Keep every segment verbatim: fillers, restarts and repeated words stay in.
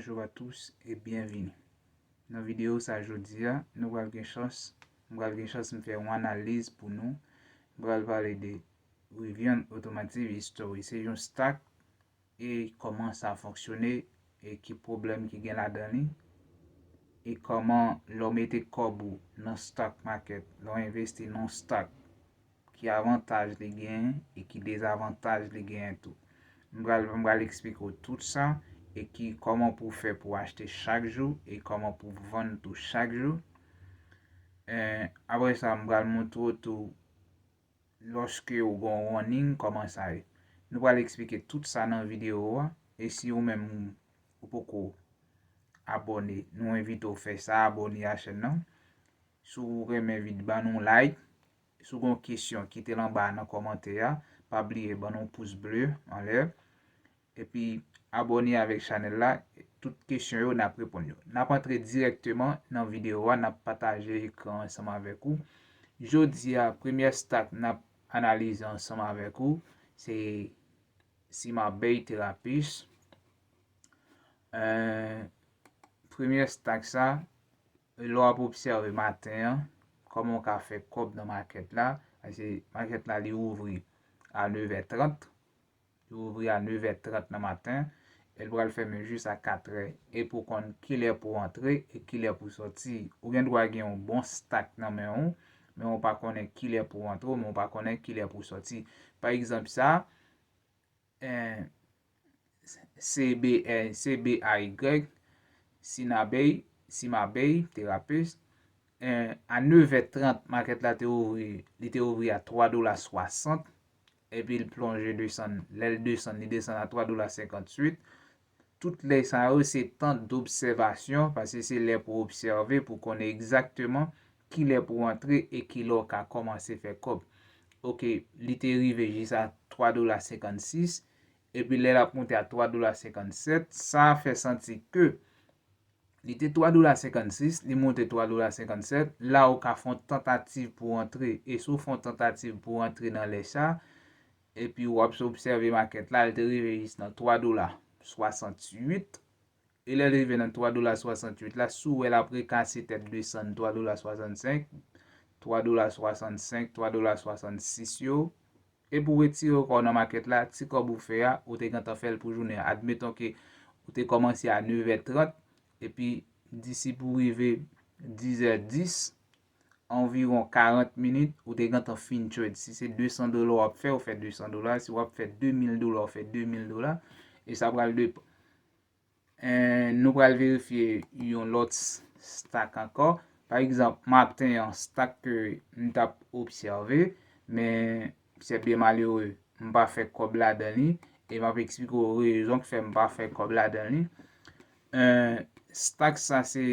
Bonjour à tous et bienvenue. Nan videyo sa jodi a, nou pral gen chans, m pral gen chans m fè yon analiz pou nou. M pral pale de Rivian Automotive History. Se yon stock e kòman sa fonksyone e ki pwoblèm ki gen ladan li e kòman lè w mete kòb ou nan stock market, lè w envesti nan stock, ki avantaj li genyen e ki dezavantaj li genyen tou. M pral, m pral eksplike w tout sa e ki kòman pou w fè pou w achte chak jou e kòman pou w vann tou chak jou. Eh, apre sa, m pral montre w tou lòske w gen yon warning, kòman sa ye. Nou pral eksplike tout sa nan videyo a. E si ou menm ou poko abòne, nou envite w fè sa, abòne a chèn nan. Si w renmen vid, ban nou like. Si w gen yon kesyon, kite l anba nan kòmantè a. Pa bliye ban nou pous ble anlè. Epi abòne avèk chanèl la. Tout kesyon yo, n ap reponn yo. N ap antre dirèkteman nan videyo a, n ap pataje ekran ansanm avèk ou. Jodi a, premyè stock n ap analize ansanm avèk ou, se Simabey Therapist. Eh, premyè stock sa, lè w ap obsève maten an, kòman w ka fè kòb nan makèt la, paske makèt la li ouvri a nevè trant, li ouvri a nevè trant nan maten, e l pral fèmen jis a katrè, e pou konn kilè pou antre e kilè pou sòti. Ou gen dwa gen yon bon stock nan men w, men w pa konnen kilè pou antre, men w pa konnen kilè pou sòti. Pa egzanp sa, eh, C B, eh, C B A Y, Sinabey, Simabey Therapist, eh, a nevè trant, makèt la te ouvri, li te ouvri a twa dola swasant, epi l plonje desann, lè l desann, li desann a twa dola senkantuit. Tout lè sa yo se tan dobsèvasyon, paske se lè pou obsève, pou konnen egzakteman kilè pou antre e kilè w ka kòmanse fè kòb. Oke, li te rive jis a twa dola senkannsis, epi lè l ap monte a twa dola senkannsèt, sa fè santi ke li te twa dola senkannsis, li monte twa dola senkannsèt, la ou ka fè yon tantativ pou antre, e si w fè yon tantativ pou antre nan lè sa, epi w ap obsève makèt la, li te rive jis nan twa dola swasantuit, e lè l rive nan twa dola swasantuit la, si w wè l ap rekase tèt desann twa dola swasannsenk, twa dola swasannsenk, twa dola swasannsis yo, e pou w retire kò w nan makèt la, ti kòb ou fè a, ou te gentan fè l pou jounen an. Admeton ke ou te kòmanse a nevè trant, epi disi pou rive dizè dis, anviwon karant minit, ou te gentan fin trade. Si se desan dola w ap fè, ou fè desan dola. Si w ap fè de mil dola, ou fè de mil dola. E sa pral depann. Eh, nou pral verifye yon lòt s-, stock ankò. Pa egzanp, maten an, stock ke m t ap obsève, men se byen malere, m pa fè kòb ladan li, e m ap eksplike w rezon k fè m pa fè kòb ladan li. Eh, stock sa se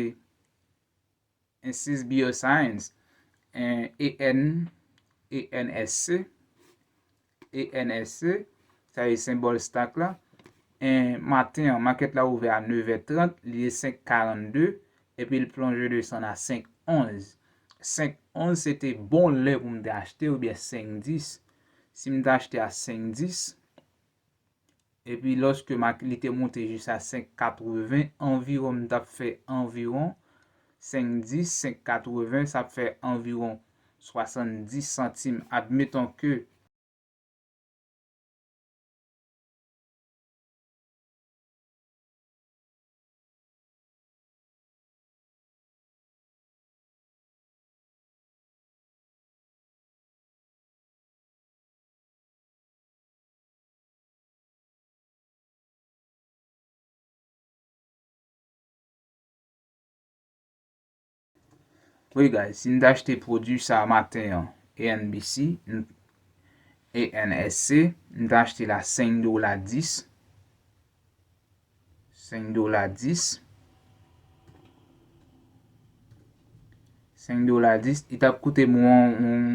Insys Bioscience, eh, E N, E N S C, E N S C, sa e senbòl stock la. Eh, maten an, makèt la ouvè a nevè trant, li ye senk karannde, epi l plonje desann a senk onz. Senk onz se te bon lè pou m te achte oubyen senk dis. Si m te achte a senk dis, epi lòske mak-, li te monte jis a senk katreven anviwon, m t ap fè anviwon senk dis, senk katreven, sa ap fè anviwon swasanndis santim. Admeton ke Wi, guys, si n t achte pwodui sa a maten an, A N B C, n-, A N S C, n t achte l a senk dola dis. Senk dola dis. Senk dola dis, li t ap koute m yon, yon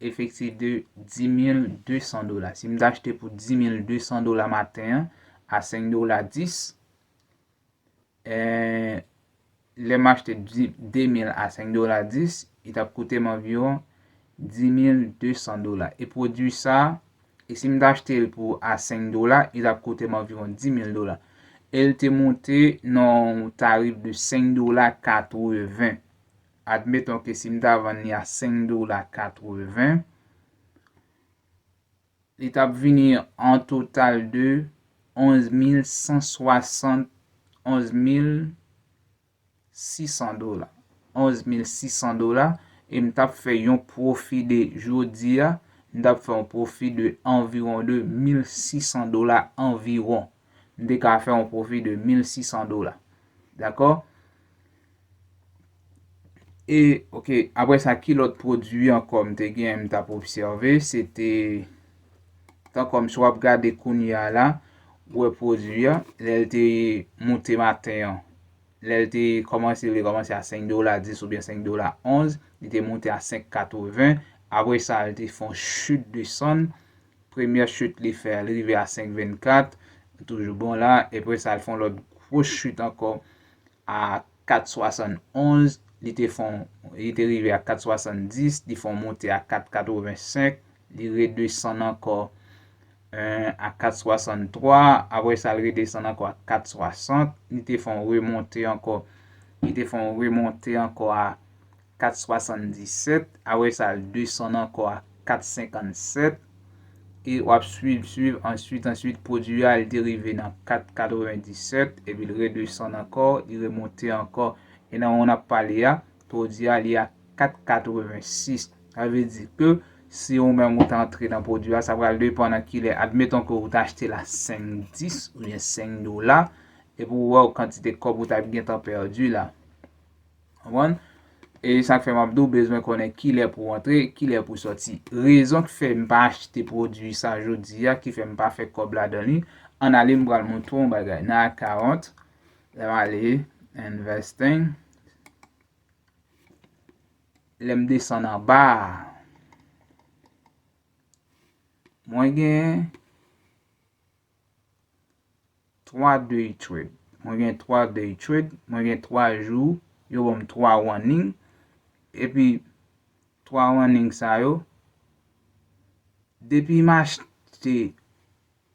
efektif de dis mil de san dola. Si m t achte pou dis mil de san dola maten an, a senk dola dis, eh, lè m achte di-, de mil a senk dola dis, li t ap koute m anviwon dis mil de san dola. E pwodui sa a, e si m t achte l pou a senk dola, li t ap koute m anviwon dis mil dola. e l te monte nan yon tarif de senk dola katreven. Admeton ke si m ta vann li a senk dola katreven, li t ap vini an total de onz mil san swasant, onz mil sisan dola. Onz mil sisan dola, e m t ap fè yon pwofi de jodi a, m t ap fè yon pwofi de anviwon de mil sisan dola anviwon. M te ka fè yon pwofi de mil sisan dola. Dakò? E, oke, apre sa, ki lòt pwodui ankò m te gen, m t ap obsève, se te, tankou m, si w ap gade kounye a la, ou wè pwodui a, lè l te monte maten an, lè l te kòmanse, li kòmanse a senk dola dis oubyen senk dola onz, li te monte a senk katreven, apre sa, li te fè yon chit desann, premyè chit li fè, li rive a senk vennkat, toujou bon la, apre sa, li fè yon lòt gwo chit ankò, a kat swasannonz, li te fè yon, li te rive a kat swasanndis, li fè yon monte a kat katrevensenk, li redesann ankò, eh, a kat swasanntwa, apre sa, li redesann ankò a kat swasant, li te fè yon remonte ankò, li te fè yon remonte ankò a kat swasanndisèt, apre sa, li desann ankò a kat senkannsèt, e w ap swiv, swiv, answit, answit, pwodui a, li te rive nan kat katrevendisèt, epi li redesann ankò, li remonte ankò, e nan moman n ap pale a, pwodui a, li a kat katrevensis. Sa vle di ke si ou menm ou ta antre nan pwodui a, sa pral depann nan kilè. Admeton ke ou ta achte l a senk dis oubyen senk dola, epi ou wè kantite kòb ou t ap gentan pèdi la. Konprann? E sa k fè m ap di w bezwen konnen kilè pou w antre, kilè pou w sòti. Rezon k fè m pa achte pwodui sa jodi a, ki fè m pa fè kòb ladan li, ann ale m pral montre w yon bagay. Nan account, lè m ale, investing, lè m desann anba a, mwen gen twa day trade. Mwen gen twa day trade, mwen gen twa jou, yo ban m twa warning. Epi, twa warning sa yo, depi m achte,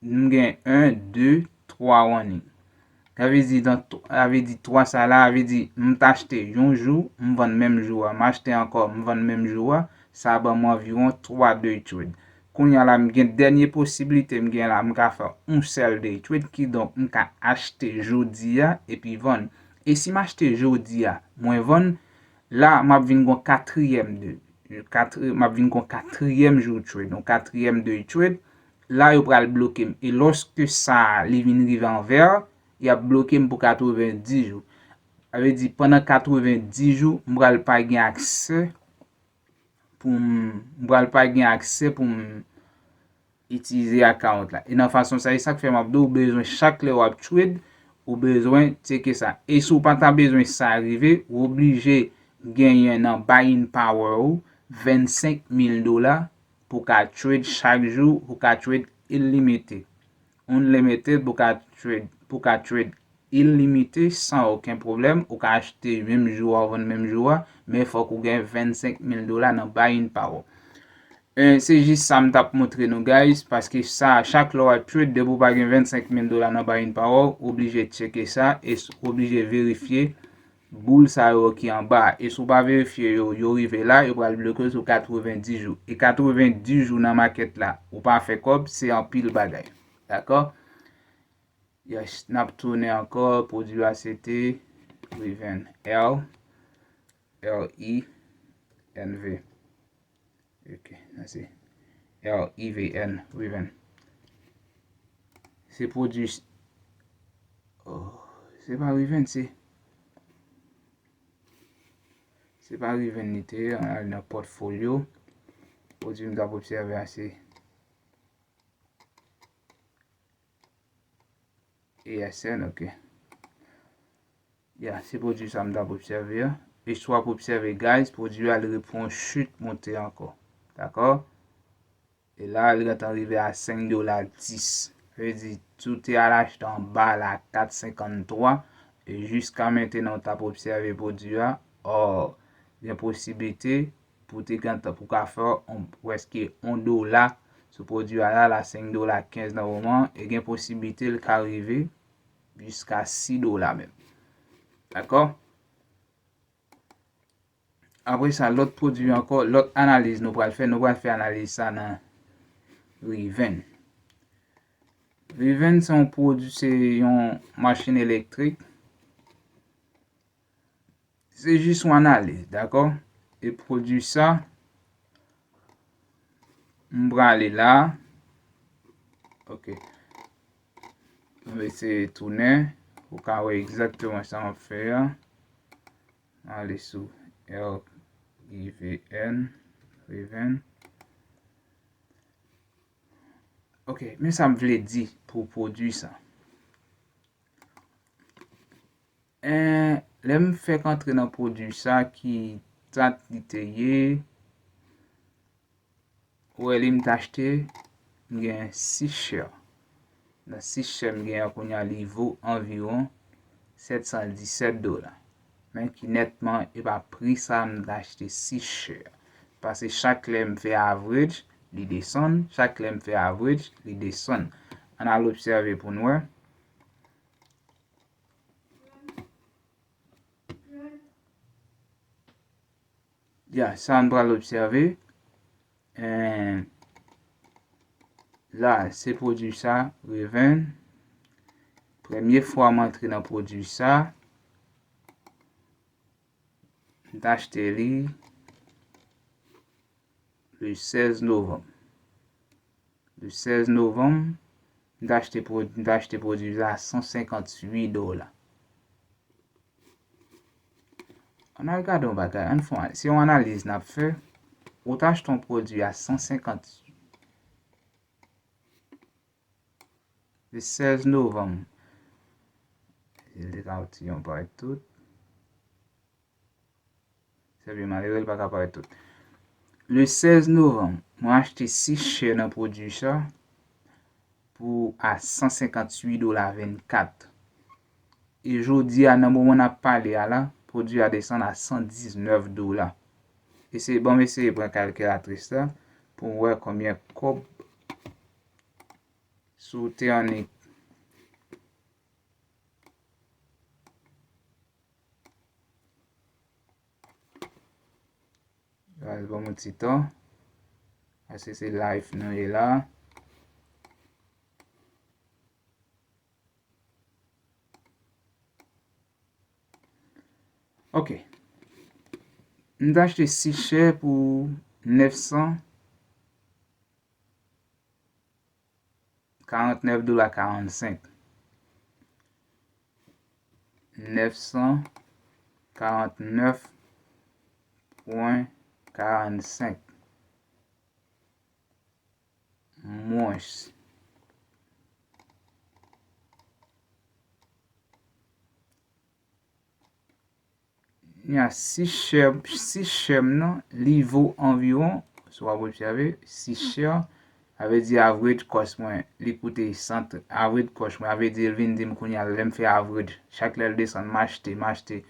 m gen en, de, twa warning. Sa vle di, dan, sa vle di twa sa la, sa vle di, m t achte yon jou, m vann menm jou a. M achte ankò, m vann menm jou a. Sa ban m anviwon twa day trade. Kounye a la, m gen dènye posiblite m gen la, m ka fè yon sèl day trade, kidonk m ka achte jodi a epi vann. E si m achte jodi a, mwen vann, la, m ap vin gon katriyèm de, katri-, m ap vin gon katriyèm jou trade, yon katriyèm day trade, la, yo pral bloke m. E lòske sa a, li vin rive an vè, y ap bloke m pou katrevendis jou. Sa vle di, pandan katrevendis jou, m pral pa gen aksè pou m, m pral pa gen aksè pou m itilize account la. E nan fason sa, e sa k fè m ap di w, ou bezwen chak lè w ap trade, ou bezwen tcheke sa. E si w pa ta bezwen sa rive, ou oblije genyen nan buying power ou vennsenk mil dola pou w ka trade chak jou, pou w ka trade illimité. Unlimited pou w ka trade, pou w ka trade ilimite san okenn pwoblèm. Ou ka achte menm jou a, ou vann menm jou a, men fòk ou gen vennsenk mil dola nan buying power. E, se jis sa m t ap montre nou, guys, paske sa, chak lè w ap trade, depi w pa gen vennsenk mil dola nan buying power, ou oblije tcheke sa, e s-, ou oblije verifye boul sa yo ki anba a. E si w pa verifye yo, yo rive la, yo pral bloke w sou katrevendis jou. E katrevendis jou nan makèt la, ou pa fè kòb, se anpil bagay. Dakò? Yes, n ap tounen ankò, pwodui a se te Riven, L, L I N V. Ok, sa se L I V N, Riven. Se pwodui s-, oh, se pa Riven, se, se pa Riven li te ye, ann al nan pòtfolyo. Pwodui m t ap obsève a se A S N, ok. Ya, se pwodui sa m t ap obsève a. E si w ap obsève, guys, pwodui a, li repran yon chit monte ankò. Dakò? E la, li gentan rive a senk dola dis. Sa vle di, si w te al achte anba la, kat senkanntwa, e jiska mentnan w t ap obsève pwodui a, ò, gen posiblite pou te gentan, pou ka fè on, prèske on dola sou pwodui a la, la senk dola kenz nan moman, e gen posiblite l ka rive jiska sis dola menm. Dakò? Apre sa, lòt pwodui ankò, lòt analiz nou pral fè, nou pral fè analiz sa nan Riven. Riven se yon pwodui, se yon machin elektrik. Se jis yon analiz, dakò? E pwodui sa, m prale la. Ok. M eseye tounen pou w ka wè egzakteman sa m ap fè a. Ale sou R I V N, Riven. Ok, men sa m vle di pou pwodui sa. En, lè m fèk antre nan pwodui sa, ki dat li te ye, ou wè li m t achte, m gen sis share. Nan sis share m gen an kounye a, li vo anviwon sèt san disèt dola. Men ki nètman e pa pri sa m t achte sis share. Paske chak lè m fè average, li desann, chak lè m fè average, li desann. Ann al obsève pou n wè. Ya, sa n pral obsève. En, la, se pwodui sa, Riven. Premye fwa m antre nan pwodui sa, m t achte li le sèz novanm. Le sèz novanm, m t achte pwo-, m t achte pwodui la a san senkantuit dola. Ann al gade yon bagay, ann fè yon, se yon analiz n ap fè. Ou t achte yon pwodui a san senkant, le sèz novanm. Li ka ti yon parèt tout. Sèvi malere, li pa ka parèt tout. Le sèz novanm, mwen achte sis share nan pwodui sa pou a san senkantuit dola vennkat. E jodi a, nan moman n ap pale a la, pwodui a desann a san diznèf dola. Eseye, ban m eseye pran kalkilatris la pou m wè konbyen kòb sou te annik. Guys, ban m yon ti tan. Paske se live nou ye la. Ok. M t achte sis share pou nèf san karannèf dola karannsenk. Nèf san karannèf pwen karannsenk. Mwens. Ni a sis share, sis share m nan, li vo anviwon, si w ap obsève, sis share, sa vle di average cost mwen, li koute san, average cost mwen, sa vle di l vin di m kounye a, lè m fè average, chak lè l desann, m achte, m achte,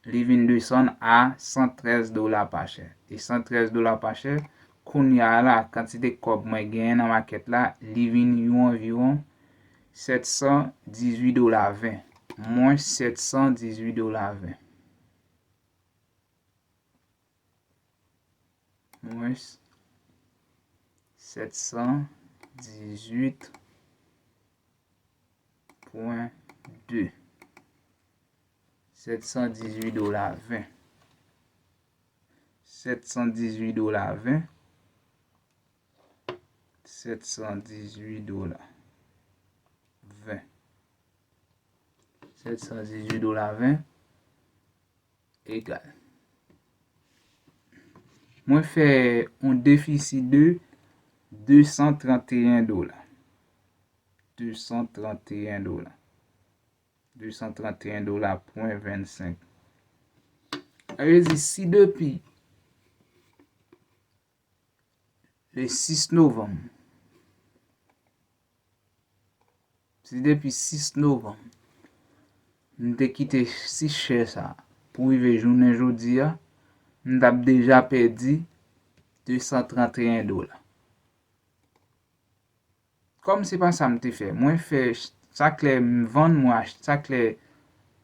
li vin desann a san trèz dola pa chè. E san trèz dola pa chè, kounye a la, kantite kòb mwen genyen nan makèt la, li vin yon anviwon sèt san dizuit dola ven. Mwens sèt san dizuit dola ven. Mwens sèt san dizuit pwen de. Sèt san dizuit dola ven. Sèt san dizuit dola ven. Sèt san dizuit dola ven. Sèt san dizuit dola ven egal. Mwen fè yon defisi de de san tranteyen dola. De san tranteyen dola. De san tranteyen dola pwen vennsenk. Sa vle di, si depi le sis novanm, si depi sis novanm, m te kite sis share sa pou rive jounen jodi a, m t ap deja pèdi de san tranteyen dola. Kòm se pa sa m te fè, mwen fè Sa k lè m vann, mwen achte. Sa k lè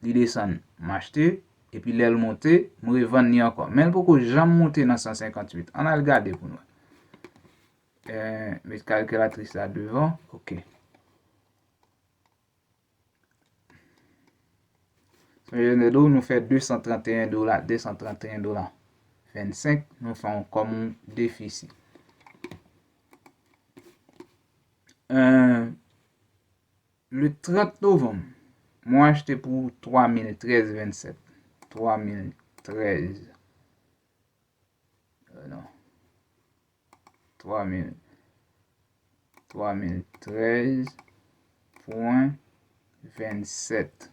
li desann, m achte. Epi lè l monte, m revann li ankò. Men l poko janm monte nan san senkanntuit. Ann al gade pou n wè. Eh, met kalkilatris la devan. Ok. Sonje nou, nou fè de san tranteyen dola, de san tranteyen dola vennsenk, nou fè yon kòm yon defisi. Eh, le trant novanm, mwen achte pou twa mil trèz vennsenk. Twa mil trèz. Euh, non. Twa mil. Twa mil trèz pwen vennsèt.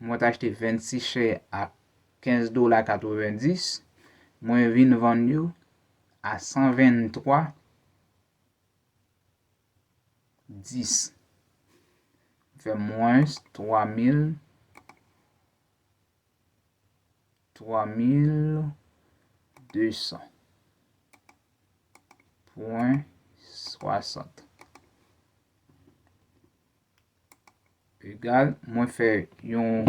Mwen t achte vennsis chè a kenz dola katrevendis. Mwen vin vann yo a san venntwa dis. Fè mwens twa mil, twa mil de san. Pwen swasant. Egal, mwen fè yon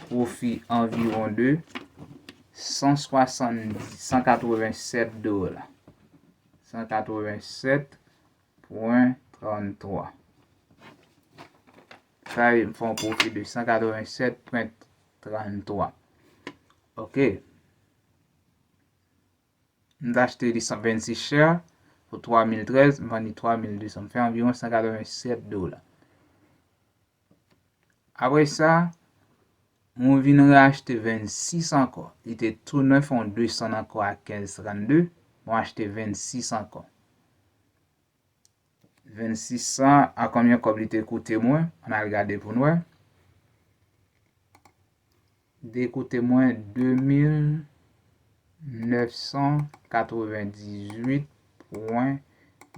pwofi anviwon de san swasanndiz, san katrevennsèt dola. San katrevennsèt pwen tranntwa. Sa vle di m fè yon pwofi de san katrevennsèt pwen tranntwa. Ok. M t achte li san vennsis chè pou twa mil trèz, m vann li twa mil de san, m fè anviwon san katrevennsèt dola. Apre sa, mwen vin rachte vennsis ankò. Li te tou nèf, yon desann ankò a kenz trannde, mwen achte vennsis ankò. Vennsis sa a, konbyen kòb li te koute mwen? Ann al gade pou n wè. Li te koute mwen de mil nèf san katrevendizuit pwen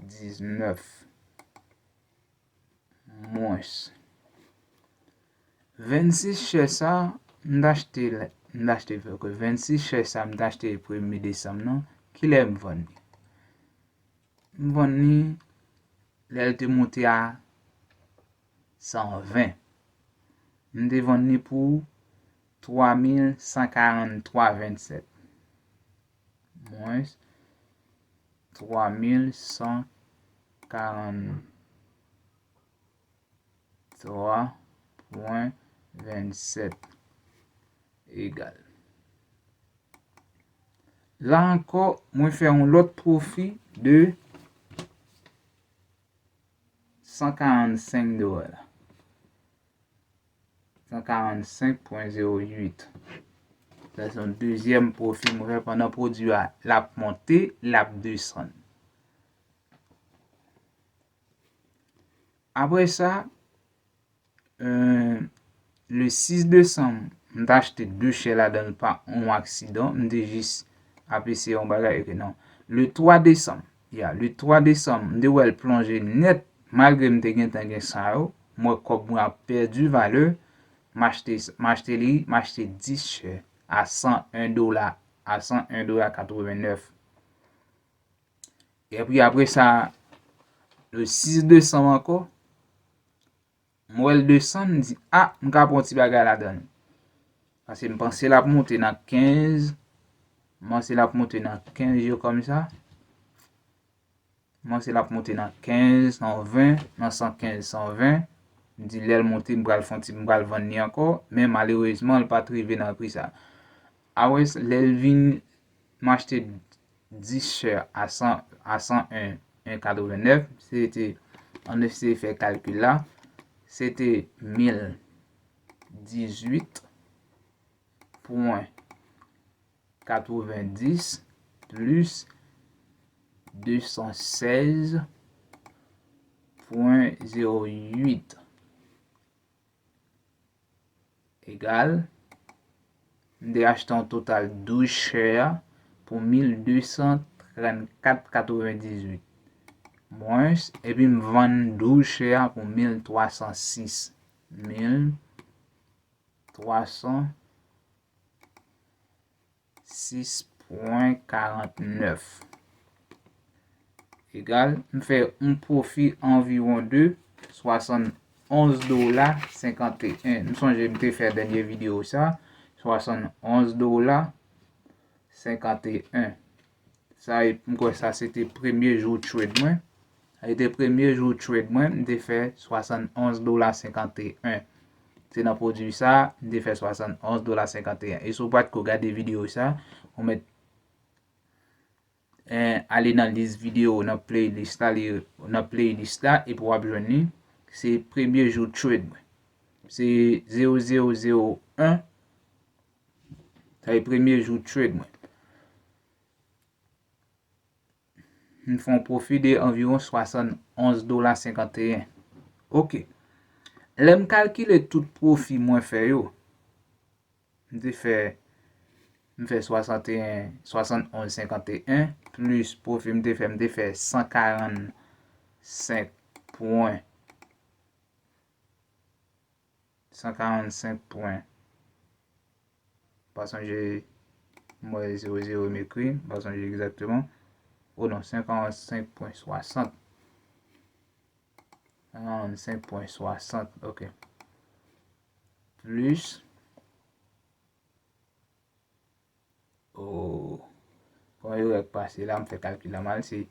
diznèf. Mwens. Vennsis chè sa, m t achte l, m t achte, ok, vennsis chè sa, m t achte premye desanm nan, kilè m vann li? M vann li lè l te monte a san ven. M te vann li pou twa mil san karanntwa vennsèt. Mwens twa mil san karanntwa pwen vennsèt egal. La ankò, mwen fè yon lòt pwofi de san karannsenk dola. San karannsenk pwen zewo uit. Sa se yon dezyèm pwofi mwen fè pandan pwodui a, l ap monte, l ap desann. Apre sa, euh, le sis desanm, m t achte de chè ladan l pa yon aksidan, m te jis ap eseye yon bagay, ok, non. Le twa desanm, ya, le twa desanm, m te wè l plonje nèt, malgre m te gentan gen sa yo, m wè kòb mwen ap pèdi valè, m achte, m achte li, m achte dis chè a san en dola, a san en dola katrevennèf. Epi apre sa, le sis desanm ankò, m wè l desann, m di, a, m ka pran yon ti bagay ladan l. Paske m panse l ap monte nan kenz, m panse l ap monte nan kenz yo kòmsa. M panse l ap monte nan kenz, nan ven, nan san kenz, san ven. M di lè l monte, m pral fè yon ti, m pral vann li ankò. Men malerezman, l pa t rive nan pri sa. Apre sa, lè l vin, m achte dis chè a san, a san en, en katrevennèf. Se te, ann eseye fè kalkil la. Se te mil dizuit pwen katrevendis plis de san sèz pwen zewo uit egal, m te achte yon total douz chè a pou mil de san trannkat katrevendizuit. Mwens, epi m vann douz chè a pou mil twa san sis, mil twa san sis pwen karantnèf. Egal, m fè yon pwofi anviwon de swasannonz dola senkanteyen. M sonje m te fè dènye videyo sa, swasannonz dola senkanteyen. Sa e, m kwè sa se te premye jou trade mwen. Sa e te premye jou trade mwen, m te fè swasannonz dola senkanteyen. Se nan pwodui sa, m te fè swasannonz dola senkanteyen. E si w pa t ko gade videyo sa, ou mèt, eh, ale nan lis videyo, nan playlist la, li, nan playlist la, epi w ap jwenn li. Se premye jou trade mwen. Se zewo zewo zewo en. Sa e premye jou trade mwen. M fè yon pwofi de anviwon swasannonz dola senkanteyen. Ok. Lè m kalkile tout pwofi mwen fè yo, m te fè, m fè swasanteyen, swasannonz senkanteyen, plis pwofi m te fè, m te fè san karannsenk pwen, san karannsenk pwen. Pa sonje, m wè zewo zewo m ekri, m pa sonje egzakteman. O non, san karannsenk pwen swasant. San karannsenk pwen swasant, ok. Plis. O, gon erè k pase la, m fè kalkil la mal, se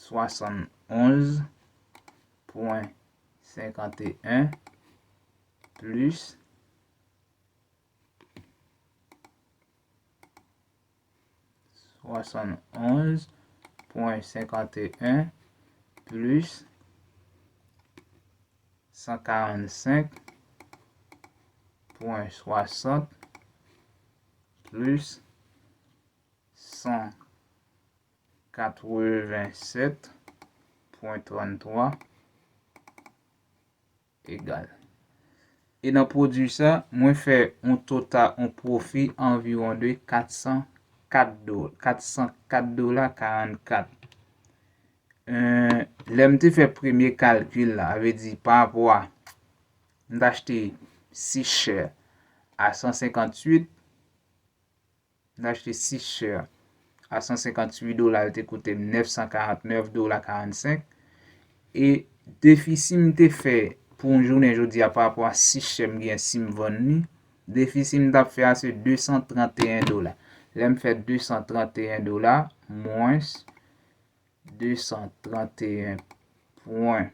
swasannonz pwen senkanteyen plis swasannonz pwen senkanteyen plis san karannsenk pwen swasant plis san katrevennsèt pwen tranntwa egal. E nan pwodui sa, mwen fè yon total, yon pwofi anviwon de kat san kat do-, kat san kat dola karannkat. Eh, lè m te fè premye kalkil la, sa vle di pa rapò a, m t achte sis share a san senkantuit, m t achte sis share a san senkantuit dola, li te koute m nèf san karantnèf dola karannsenk. E defisi m te fè pou jounen jodi a pa rapò a sis share m gen si m vann li, defisi m t ap fè a se de san tranteyen dola. Lè m fè de san tranteyen dola mwens de san tranteyen pwen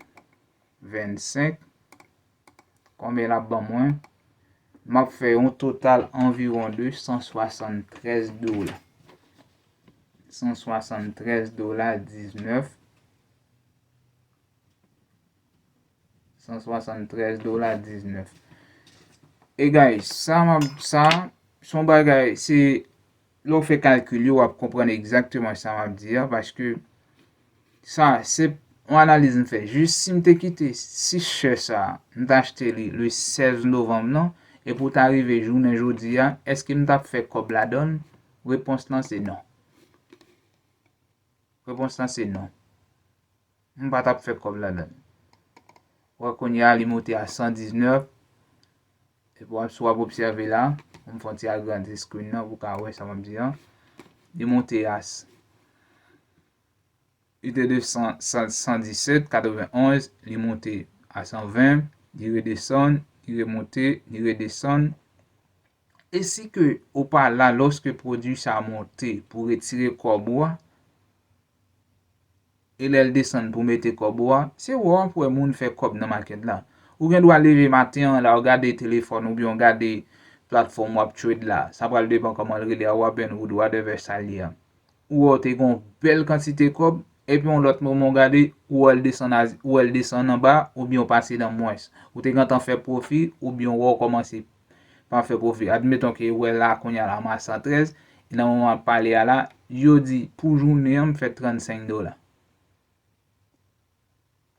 vennsenk, konbyen l ap ban mwen? M ap fè yon total anviwon de san swasanntrèz dola. San swasanntrèz dola diznèf. San swasanntrèz dola diznèf. E guys, sa m ap, sa, se yon bagay, se lè w fè kalkil yo, w ap konprann egzakteman sa m ap di a, paske sa, se yon analiz m fè. Jis si m te kite sis share sa, m t achte li le sèz novanm nan, epi w ta rive jounen jodi a, èske m t ap fè kòb ladan l? Repons lan se non. Repons lan se non. M pa t ap fè kòb ladan l. Wè kounye a li moute a san diznèf. Epi w ap, si w ap obsève la, m fè yon ti agrandi screen nan pou w ka wè sa m ap di a. Li moute a s-, li te de san, san, san disèt, katrevenonz, li moute a san ven, li redesann, li remonte, li redesann. E si ke ou pa la lòske pwodui sa monte pou retire kòb ou a, e lè l desann pou mete kòb ou a, se wè w ap wè moun fè kòb nan makèt la. Ou gen dwa leve maten an la, w gade telefòn oubyen w gade platfòm w ap trade la. Sa pral depann kòman l rele a, Robinhood, whatever sa l ye a. Ou wè w te gen yon bèl kantite kòb, epi yon lòt moman w gade, ou wè l desann a, ou wè l desann anba, oubyen w pase nan mwens. Ou te gentan fè pwofi, oubyen w wè w kòmanse pa fè pwofi. Admeton ke ou wè la kounye a la m a san trèz, e nan moman m ap pale a la, yo di pou jounen an m fè trannsenk dola.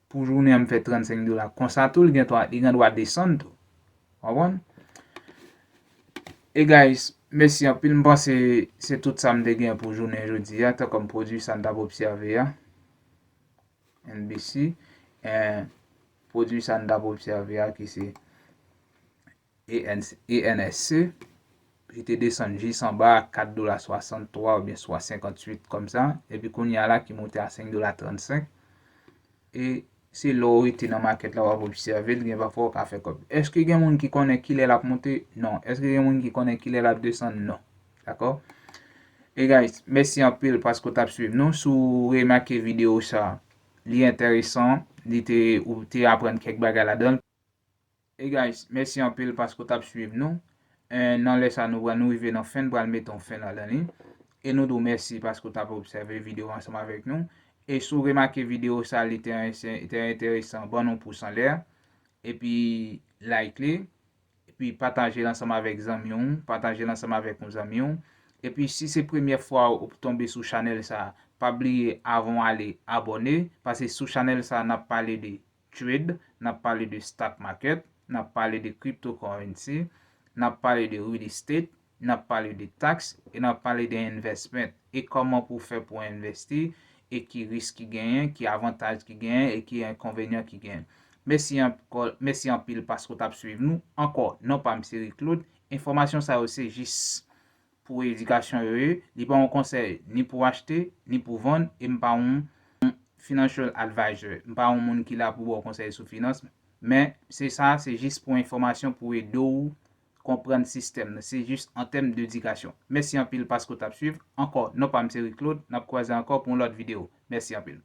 Pou jounen an m fè trannsenk dola. Konsa tou, li gen dwa, li gen dwa desann tou. Konprann? E guys, mèsi anpil. M panse se tout sa m te gen pou jounen jodi a, tankou m pwodui sa n t ap obsève a. N B C, eh, pwodui sa n t ap obsève a ki se E N C, E N S C, ki te desann jis anba a kat dola swasanntwa oubyen swa senkantuit kòmsa, epi kounye a la ki monte a senk dola trannsenk. e se lè w rete nan makèt la w ap obsève l, gen pafwa w ka fè kòb. Èske gen moun ki konnen kilè l ap monte? Non. Èske gen moun ki konnen kilè l ap desann? Non. Dakò? E guys, mèsi anpil paske w t ap swiv nou. Si w remake videyo sa, li enteresan, li te, ou te aprann kèk bagay ladan l. E guys, mèsi anpil paske w t ap swiv nou. Eh, nan lè sa nou pral, nou rive nan fen, n pral mete yon fen ladan li. E nou di w mèsi paske w t ap obsève videyo ansanm avèk nou. E si w remake videyo sa, li te, te enteresan, ban nou pous anlè. Epi like li. Epi pataje l ansanm avèk zanmi w, pataje l ansanm avèk yon zanmi w. Epi si se premyè fwa w tonbe sou chanèl sa, pa bliye avan w ale abòne, paske sou chanèl sa n ap pale de trade, n ap pale de stock market, n ap pale de cryptocurrency, n ap pale de real estate, n ap pale de tax e n ap pale de investment e kòman pou fè pou envesti e ki risk ki genyen, ki avantaj ki genyen e ki enkonvenyan ki genyen. Mèsi ankò, mèsi anpil paske w t ap swiv nou. Ankò, non pa m se Rick Claude. Enfòmasyon sa yo se jis pou edikasyon yo ye. Li pa yon konsèy ni pou achte, ni pou vann, e m pa yon financial advisor. M pa yon moun ki la pou ba w konsèy sou finans, men se sa, se jis pou enfòmasyon, pou ede w konprann sistèm nan. Se jis an tèm de edikasyon. Mèsi anpil paske w t ap swiv. Ankò, non pa m se Rick Claude. N ap kwaze ankò pou yon lòt videyo. Mèsi anpil.